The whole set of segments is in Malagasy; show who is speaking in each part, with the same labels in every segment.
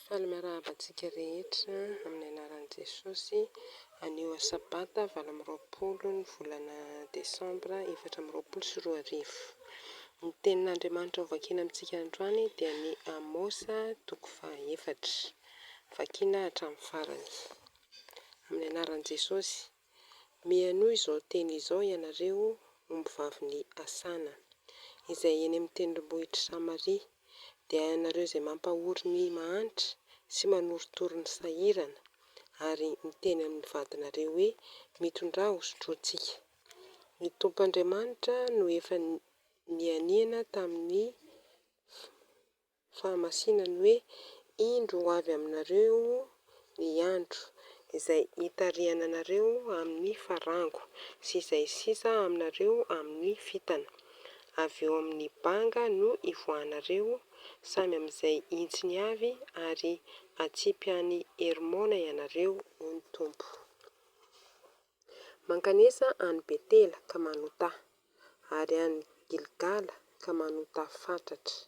Speaker 1: Faly miarahaba antsika rehetra amin'ny anaran'i Jesosy. Anio Sabata 28 ny volana desambra 2024. Ny tenin'Andriamanitra hovakiana amintsika androany dia ny Amosa toko fahaefatra. Vakiana hatramin'ny farany. Amin'ny anaran'i Jesosy. Mihainoa izao teny izao ianareo ombivavin'i Asana, izay eny amin'ny tendrombohitr'i Samaria, dia ianareo izay mampahory ny mahantra sy manorotoro ny sahirana, ary miteny amin'ny vadinareo hoe, Mitondrà hosotrointsika. Ny Tompo Andriamanitra no efa nianiana tamin'ny fahamasinany hoe, Indro ho avy aminareo ny andro, izay hitarihana anareo amin'ny farango, sy izay sisa aminareo amin'ny fitana. Avy eo amin'ny banga no hivoahanareo, samy amin'izay hintsiny avy, ary hatsipy any Hermona ianareo, hoy ny Tompo. Mankanesa any Betela ka manotà, ary any Gilgala ka manotà fatratra.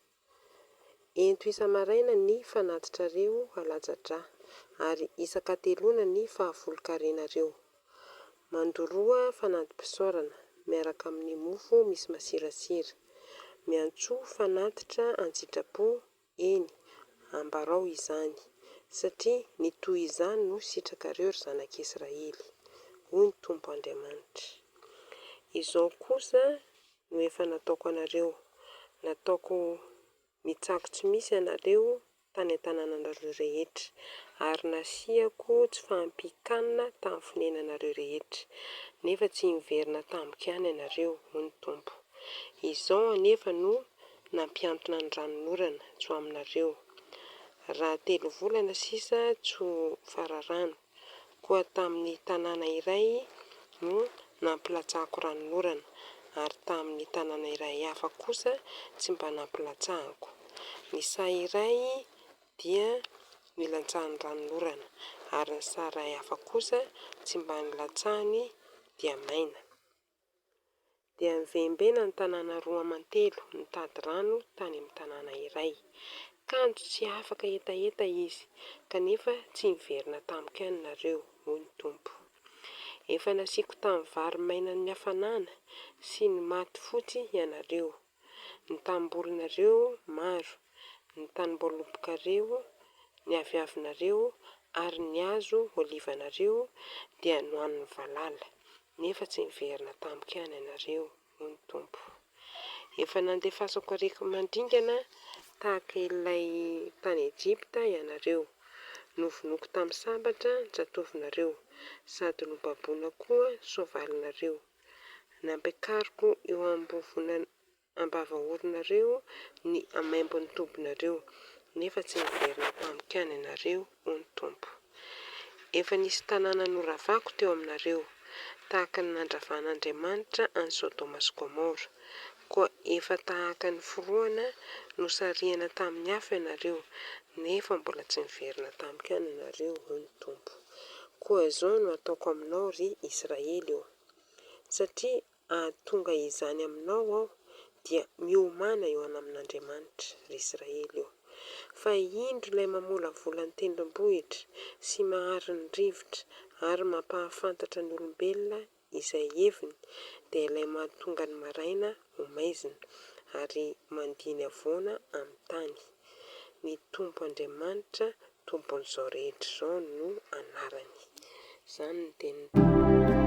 Speaker 1: Ento isa-maraina ny fanatitrareo alatsa-drà, ary isan-kateloana ny fahafolon-karenareo. Mandoroa fanati-pisaorana miaraka amin'ny mofo misy masirasira. Miantsoa fanatitra an-tsitrapo, eny, ambarao izany, satria ny toy izany no sitrakareo, ry zanak'Israely, hoy ny Tompo Andriamanitra. Izao kosa no efa nataoko anareo, nataoko mitsako tsy misy ianareo tany an-tanànanareo rehetra, ary nasiako tsy fahampian-kanina tamin'ny fonenanareo rehetra, nefa tsy niverina tamiko ihany ianareo, hoy ny Tompo. Izao anefa no nampihantona ny ranonorana tsy ho aminareo, raha telo volana sisa tsy ho fararano, Koa tamin'ny tanàna iray no nampilatsahako ranonorana, ary tamin'ny tanàna iray hafa kosa tsy mba nampilatsahako. Ny saha iray dia nilatsahan'ny ranonorana, ary ny saha iray hafa kosa tsy mba nilatsahany dia maina. Dia nivembena ny tanàna roa aman-telo nitady rano tany amin'ny tanàna iray. Kanjo tsy afaka hetaheta izy, kanefa tsy niverina tamiko ihany nareo, hoy ny Tompo. Efa nasiako tamin'ny vary mainan'ny hafanana sy ny maty fotsy ianareo, ny tanimbolinareo maro, ny tanimboalobokareo, ny aviavinareo ary ny hazo olivanareo dia nohanin'ny valala. Nefa tsy niverina tamiko ihany ianareo, hoy ny Tompo. Efa nandefasako areti-mandringana tahaka ilay tany Egypta ianareo. Novonoiko tamin'ny sabatra ny zatovonareo, sady nobaboina koa ny soavalinareo. Nampiakariko eo am-bovonana ambavahoronareo ny hamaimbon'ny tobinareo, nefa tsy niverina tamiko ihany ianareo, hoy ny Tompo. Efa nisy tanàna noravako teo aminareo, tahaka ny nandravan'Andriamanitra an'i Sodoma sy Gomora. Koa efa tahaka ny forohana nosarihana tamin'ny afo ianareo, nefa mbola tsy niverina tamiko ihany ianareo, hoy ny Tompo. Koa izao no hataoko aminao, ry Israely ô, satria hahatonga izany aminao aho, dia miomàna eo amin'Andriamanitra, ry Israely ô. Fa indro ilay mamolavola ny tendrombohitra sy mahary ny rivotra ary mampahafantatra ny olombelona izay heviny, dia ilay mahatonga ny maraina ho maizina ary mandia ny havoana amin'ny tany. Ny Tompo Andriamanitra Tompon'izao rehetra izao no anarany. Izany ny tenin'ny Tompo.